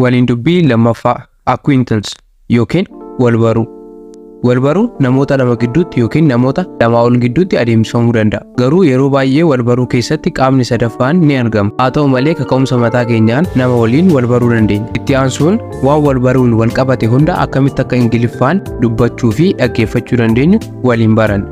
Waliin dubbii lammaffaa, acquaintance yookiin wal baruu. Wal baruun namoota lama gidduutti yookiin namoota lamaa ol gidduutti adeemsifamuu danda'a. Garuu yeroo baay'ee wal baruu keessatti qaamni sadaffaan ni argama. Haa ta'u malee, kaka'umsa mataa keenyaan nama waliin wal baruu dandeenya. Itti aansuun waan wal baruun wal qabate hunda akkamitti akka Ingiliffaan dubbachuu fi dhaggeeffachuu dandeenyu waliin baranna.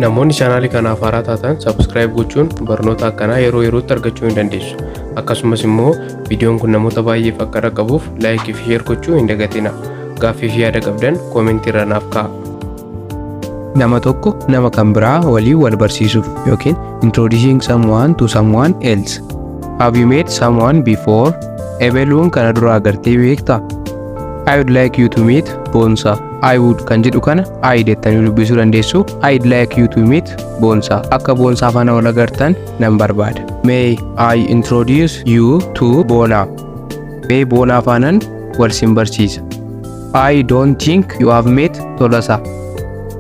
Namoonni chaanaalii kanaaf haaraa taatan subscribe gochuun barnoota akkanaa yeroo yerootti argachuu ni dandeessu. Akkasumas immoo viidiyoon kun namoota baay'eef akka dhaqqabuuf like fi share gochuu hin dagatina. Gaaffii fi yaada qabdan comment irra naaf kaa'a. Nama tokko nama kan biraa waliin wal barsiisuuf yookiin introducing someone to someone else. Have you met someone before? Ebeluun kana dura agartee beektaa? I would like you to meet Boonsaa. "I would" kan jedhu kana "I" jettanii dubbisuu dandeessu. I'd like you to meet Boonsaa. Akka Boonsaa faana wal agartan nan barbaada. May I introduce you to Boonaa? Mee Boonaa faanan wal sin barsiisa. I don't think you have met Tolasaa.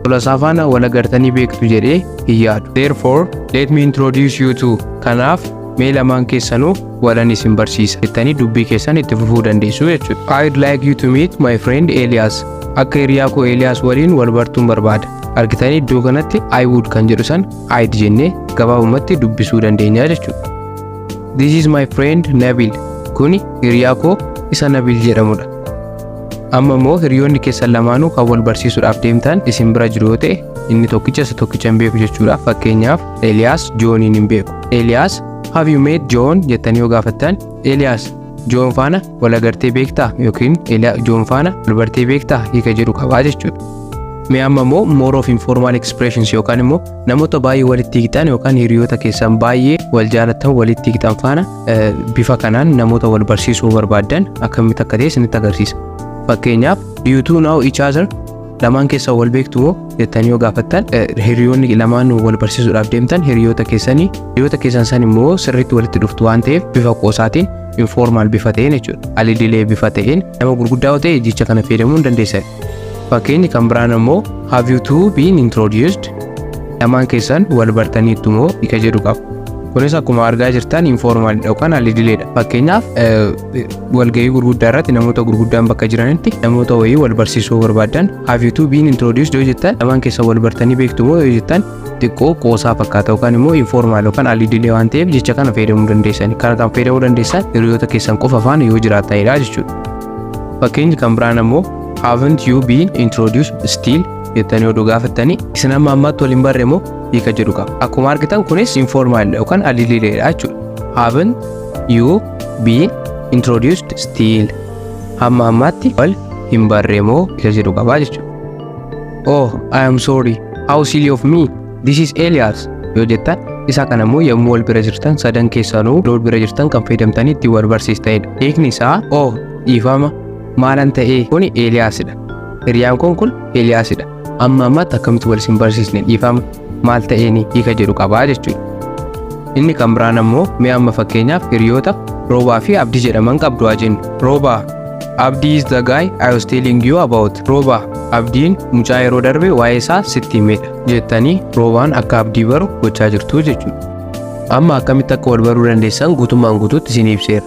Tolasaa faana wal agartanii beektu jedhee hin yaadu. Therefore, let me introduce you to. Kanaaf mee lamaan keessanuu walan isin barsiisa jettanii dubbii keessan itti fufuu dandeessu jechuudha. I'd like you to meet my friend Elias. Akka hiriyaa koo Elias waliin wal bartuun barbaada. Argitanii, iddoo kanatti "I would" kan jedhu san "I'd" jennee gabaabumatti dubbisuu dandeenya jechuudha. This is my friend Nabil. Kuni hiriyaa koo isa Nabil jedhamudha. Amma immoo hiriyoonni keessan lamaanuu kan wal barsiisuudhaaf deemtan isin bira jiru yoo ta'e, inni tokkicha isa tokkicha hin beeku jechuudha. Fakkeenyaaf, Eliyaas Jooniin hin beeku. "Eliyaas, have you met John?" jettanii yoo gaafattan, "Eliyaas, Joon faana wal agartee beektaa?" yookiin "Joon faana wal bartee beektaa?" hiika jedhu qabaa jechuudha. Mee amma immoo more of informal expressions yookaan immoo namoota baay'ee walitti hiiktan yookaan hiriyoota keessan baay'ee wal jaalatan walitti hiiktan faana bifa kanaan namoota wal barsiisuu barbaaddan akkamitti akka ta'e isinitti agarsiisa. Fakkeenyaaf, "Do you two know each other?" "Lamaan keessan wal beektu moo?" jettanii yoo gaafattan, hiriyoonni lamaan wal barsiisuudhaaf deemtan hiriyoota keessanii, hiriyoota keessan san immoo sirriitti walitti dhuftu waan ta'eef, bifa qoosaatiin, informal bifa ta'een jechuudha. Alidilee bifa ta'een, nama gurguddaa yoo ta'e jecha kana fayyadamuu hin dandeessan. Fakkeenyi kan biraan immoo "Have you two been introduced?" "Lamaan keessan wal bartaniittu moo?" hiika jedhu qaba. Kunis akkuma argaa jirtan informalidha yookaan alidileedha. Fakkeenyaaf, walgahii gurguddaa irratti namoota gurguddaan bakka jiranitti namoota wayii wal barsiisuu barbaadan, "Have you two been introduced?" yoo jettan, "Lamaan keessan wal bartanii beektu moo?" yoo jettan, xiqqoo qoosaa fakkaata yookaan immoo informal yookaan alidilee waan ta'eef jecha kana fayyadamuu dandeessan. Kana kan fayyadamuu dandeessan hiriyoota keessan qofa faana yoo jiraatanidha jechuudha. Fakkeenyi kan biraan ammoo "Haven't you been introduced still?" jettanii oduu gaafattanii, "Isin amma ammaatti wal hin barre moo?" hiika jedhu qaba. Akkuma argitan kunis informalidha yookaan alidileedha jechuudha. "Haven't you been introduced still?" "Hamma ammaatti wal hin barre moo?" hiika jedhu qaba jechuudha. "Oh, I am sorry. How silly of me. This is Elias" yoo jettan, isa kana immoo yommuu wal bira jirtan, sadan keessanuu wal bira jirtan, kan fayyadamtanii ittiin wal barsiistanidha. Hiikni isaa, "Oh, dhiifama, maalan ta'ee, kuni Eeliyaasidha. Hiriyaan kun kun Eeliyaasidha. Amma ammaatti akkamitti wal isin barsiisne, dhiifama, maal ta'eeni?" hiika jedhu qabaa jechuudha. Inni kan biraan ammoo mee amma fakkeenyaaf hiriyoota Roobaa fi Abdii jedhaman qabdu haa jennu. "Roobaa, Abdii is the guy I was telling you about. Roobaa, Abdiin mucaa yeroo darbe waa'ee isaa sitti himedha" jettanii Roobaan akka Abdii baru gochaa jirtu jechuudha. Amma akkamitti akka wal baruu dandeessan guutummaan guutuutti isin ibseera.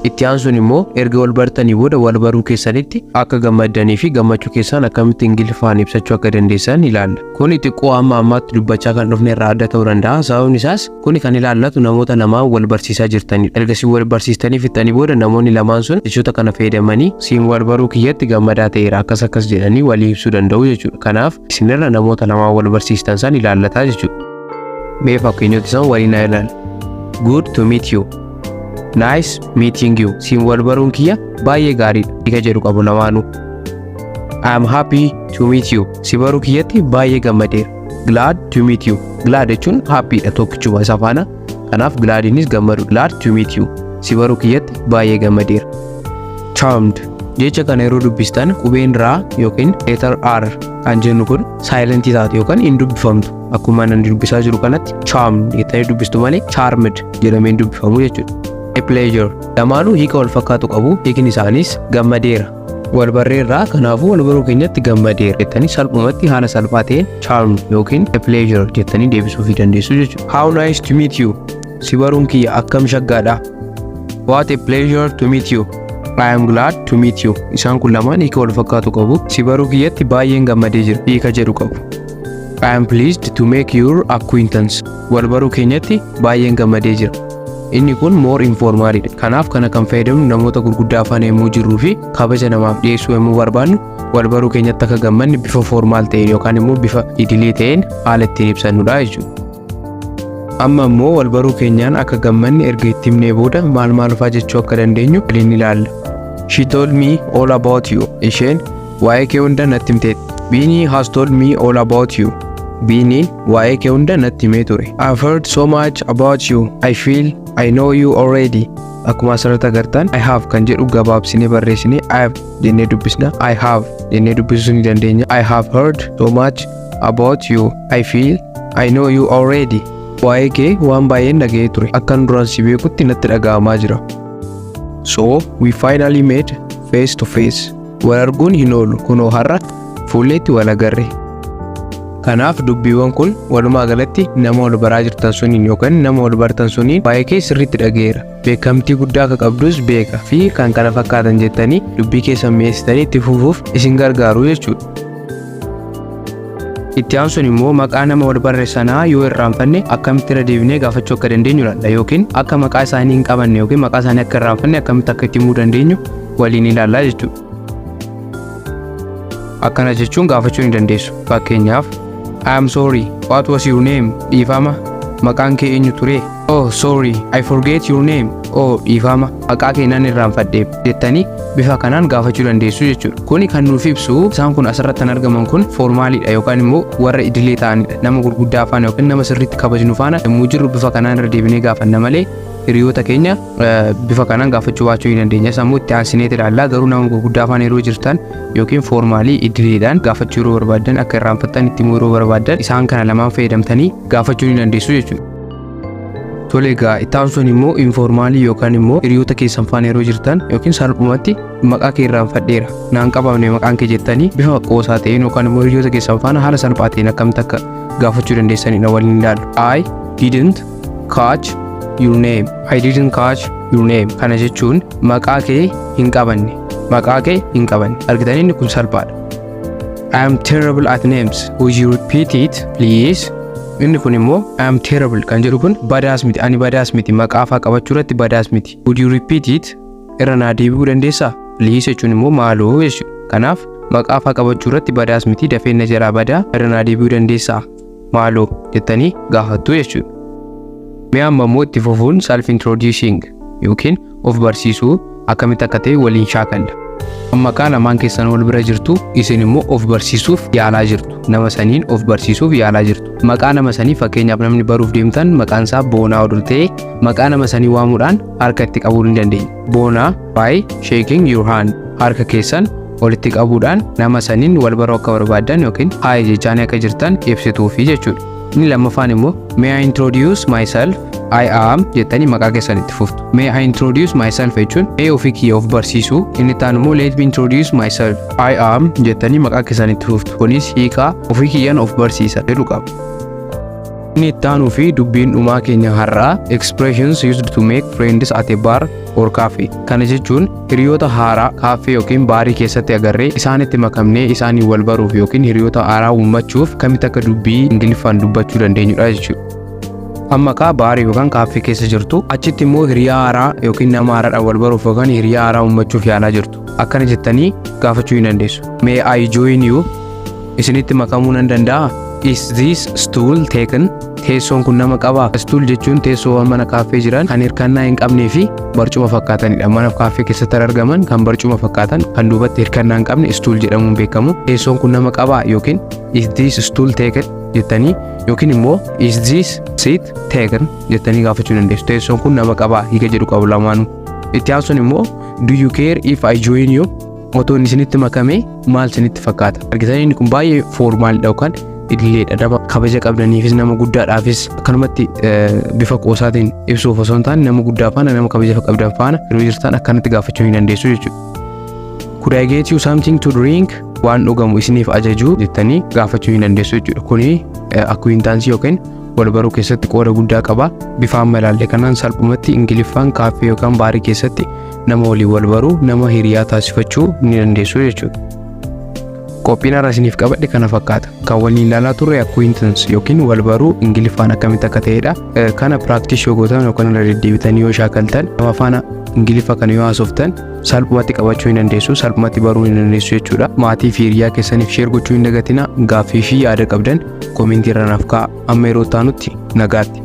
Itti aansuun immoo erga wal bartanii booda wal baruu keessanitti akka gammaddanii fi gammachuu keessan akkamitti Ingiliffaan ibsachuu akka dandeessan ilaalla. Kuni xiqqoo amma ammaatti dubbachaa kan dhufne irraa adda ta'uu danda'a. Sababni isaas kuni kan ilaallatu namoota lamaan wal barsiisaa jirtanidha. Erga siin wal barsiistanii fixanii booda namoonni lamaan sun jechoota kana fayyadamanii "Siin wal baruu kiyyatti gammadaa ta'eera" akkas akkas jedhanii walii ibsuu danda'u jechuudha. Kanaaf isinirra namoota lamaan wal barsiistan san ilaallataa jechuudha. Mee fakkeenyota isaan waliin haa ilaallu. Good to meet you. Nice meeting you. Siin wal baruun kiyya baay'ee gaariidha. Hiika jedhu qabu lamaanuu. I am happy to meet you. Si baruu kiyyatti baay'ee gammadeera. Glad to meet you. "Glad" jechuun "happy" dha tokkichuma isa faana. Kanaaf "glad" inis gammadu. Glad to meet you. Si baruu kiyyatti baay'ee gammadeera. Charmed. Jecha kana yeroo dubbistan qubeen raa yookiin letter R kan jennu kun silent taate yookaan hin dubbifamtu. Akkuma ani dubbisaa jiru kanatti "charmed" jettanii dubbistu malee "charmed" jedhamee hin dubbifamu jechuudha. A pleasure. Lamaanuu hiika wal fakkaatu qabu. Hiikni isaanis gammadeera. Wal barreerraa, kanaafuu wal baruu keenyatti gammadeera jettanii salphumatti haala salphaa ta'een "charmed" yookiin "a pleasure" jettanii deebisuufii dandeessu jechuudha. How nice to meet you. Si baruun kiyya akkam shaggaadha. What a pleasure to meet you. I am glad to meet you. Isaan kun lamaan hiika wal fakkaatu qabu. Si baruu kiyyatti baay'een gammadee jira hiika jedhu qabu. I am pleased to make your acquaintance. Wal baruu keenyatti baay'een gammadee jira. Inni kun more informalidha. Kanaaf kana kan fayyadamnu namoota gurguddaa afaan yommuu jirruu fi kabaja namaaf dhiyeessuu yommuu barbaannu, wal baruu keenyatti akka gammanne bifa formal ta'een yookaan immoo bifa idilee ta'een haala ittiin ibsannudha jechuudha. Amma immoo wal baruu keenyaan akka gammanne erga itti himnee booda maal maal fa'aa jechuu akka dandeenyu waliin ilaalla. She told me all about you. Isheen waa'ee kee hunda natti himteetti. Beanie has told me all about you. Beaniin waa'ee kee hunda natti himee ture. I've heard so much about you. I feel I know you already. Akkuma asirratti agartan, I have kan jedhu gabaabsinee barreessinee I have jennee dubbisna. I have jennee dubbisuu ni dandeenya. I have heard so much about you. I feel I know you already. Waa'ee kee waan baay'een dhaga'ee ture. Akkan duraan si beekutti natti dhaga'amaa jira. So we finally met face to face. Wal arguun hin oolu, kunoo har'a fuulleetti wal agarre. Kanaaf dubbiiwwan kun walumaa galatti nama wal baraa jirtan suniin yookaan nama wal bartan suniin waa'ee kee sirriitti dhaga'eera. Beekamtii guddaa akka qabdus beeka fi kan kana fakkaatan jettanii dubbii keessan mi'eessitanii itti fufuuf isin gargaaru jechuudha. Itti aansuun immoo maqaa nama wal barre sanaa yoo irraanfanne akkamitti irra deebinee gaafachuu akka dandeenyu ilaalla, yookiin akka maqaa isaanii hin qabanne yookiin maqaa isaanii akka irraanfanne akkamitti akka itti himuu dandeenyu waliin ilaallaa jechuudha. Akkana jechuun gaafachuu ni dandeessu. Fakkeenyaaf, I am sorry, what was your name? Dhiifama, maqaan kee eenyu ture? Oh, sorry, I forget your name. Oh, dhiifama, maqaa kee nan irraanfadhe jettanii bifa kanaan gaafachuu dandeessu jechuudha. Kuni kan nuuf ibsu, isaan kun asirratti kan argaman kun formalidha yookaan immoo warra idilee ta'anidha. Nama gurguddaa faana yookiin nama sirriitti kabajnu faana yommuu jirru bifa kanaan irra deebinee gaafanna malee hiriyoota keenya bifa kanaan gaafachuu baachuu ni dandeenya. Sammuu itti aansineet ilaallaa, garuu nama gurguddaa faana yeroo jirtan yookiin formalii idileedhaan gaafachuu yeroo barbaaddan, akka irraanfattan itti himuu yeroo barbaaddan, isaan kana lamaan fayyadamtanii gaafachuu ni dandeessu jechuudha. Tole egaa, itti aansuun immoo informalii yookaan immoo hiriyoota keessan faana yeroo jirtan yookiin salphumatti maqaa kee irraanfadheera, naan qabamne maqaan kee jettanii bifa qoosaa ta'een yookaan immoo hiriyoota keessan faana haala salphaa ta'een akkamitti akka gaafachuu dandeessanidha waliin ilaallu. I didn't catch your name. I didn't catch your name. Kana jechuun maqaa kee hin qabanne. Maqaa kee hin qabanne. Argitanii, inni kun salphaadha. I am terrible at names. Would you repeat it, please? Inni kun immoo I am terrible kan jedhu kun badaas miti. Ani badaas miti. Maqaa faa qabachuu irratti badaas miti. Would you repeat it? Irra naa deebi'uu dandeessaa? Please jechuun immoo maaloo jechuudha. Kanaaf maqaa faa qabachuu irratti badaas miti, dafee na jalaa badaa, irra naa deebi'uu dandeessaa? Maaloo jettanii gaafattu jechuudha. Mee amma immoo itti fufuun self introducing yookiin of barsiisuu akkamitti akka ta'e waliin shaakalla. Amma kaa lamaan keessan wal bira jirtu, isin immoo of barsiisuuf yaalaa jirtu. Nama saniin of barsiisuuf yaalaa jirtu. Maqaa nama sanii, fakkeenyaaf namni baruuf deemtan maqaan isaa Boonaa oduu ta'e, maqaa nama sanii waamuudhaan harka itti qabuu ni dandeenya. Boonaa, by shaking your hand, harka keessan walitti qabuudhaan nama saniin wal baruu akka barbaaddan yookiin hi jechaanii akka jirtan ibsituufi jechuudha. Inni lammaffaan immoo may I introduce myself, I am jettanii maqaa keessan itti fuftu. May I introduce myself jechuun mee ofii kiyya of barsiisuu. Inni taan immoo let me introduce myself, I am jettanii maqaa keessan itti fuftu. Kunis hiikaa ofii kiyyaan of barsiisa jedhu qaba. Inni itti aanuu fi dubbiin dhumaa keenya har'aa expressions used to make friends at a bar or cafe. Kana jechuun hiriyoota haaraa kaaffee yookiin baarii keessatti agarree isaanitti makamnee isaanii wal baruuf yookiin hiriyoota haaraa uummachuuf kamitti akka dubbii Ingiliffaan dubbachuu dandeenyudha jechuudha. Amma kaa baarii yookaan kaaffee keessa jirtu, achitti immoo hiriyaa haaraa yookiin nama haaraadhaan wal baruuf yookaan hiriyaa haaraa uummachuuf yaalaa jirtu. Akkana jettanii gaafachuu ni dandeessu. May I join you? Isinitti makamuu nan danda'aa? Is this stool taken? Teessoon kun nama qabaa? Stool jechuun teessoowwan mana kaaffee jiran kan hirkannaa hin qabnee fi barcuma fakkaatanidha. Mana kaaffee keessatti argaman kan barcuma fakkaatan, kan duubatti hirkannaa hin qabne stool jedhamuun beekamu. Teessoon kun nama qabaa yookiin is this stool taken jettanii yookiin immoo is this seat taken jettanii gaafachuu dandeessu. Teessoon kun nama qabaa hiika jedhu qabu lamaanuu. Itti aansuun immoo do you care if I join you? Otoo inni isinitti makamee maal isinitti fakkaata? Argitanii, inni kun baay'ee formalidha yookaan idileedha. Nama kabaja qabdaniifis, nama guddaadhaafis, akkanumatti bifa qoosaatiin ibsuuf osoo hin taane, nama guddaa faana, nama kabaja qabdan faana yeroo jirtan akkanatti gaafachuu ni dandeessu jechuudha. Could I get you something to drink? Waan dhugamu isiniif ajajuu jettanii gaafachuu ni dandeessu jechuudha. Kuni acquaintance yookiin wal baruu keessatti qooda guddaa qaba. Bifa amma ilaalle kanaan salphumatti Ingiliffaan kaaffee yookaan baarii keessatti Nama waliin wal baruu, nama hiriyaa taasifachuu ni dandeessu jechuudha. Qophiin har'a isiniif qabadhe kana fakkaata. Kan waliin ilaalaa turre acquaintance yookiin wal baruu Ingiliffaan akkamitti akka ta'edha. Kana practice yoo gootan yookaan irra deddeebitanii yoo shaakaltan, nama faana Ingiliffa kana yoo haasoftan, salphumatti qabachuu hin dandeessu, salphumatti baruu hin dandeessu jechuudha. Maatii fi hiriyaa keessaniif share gochuu hin dagatina. Gaaffii fi yaada qabdan comment irra naaf kaa'a. Amma yeroo taanutti nagaatti.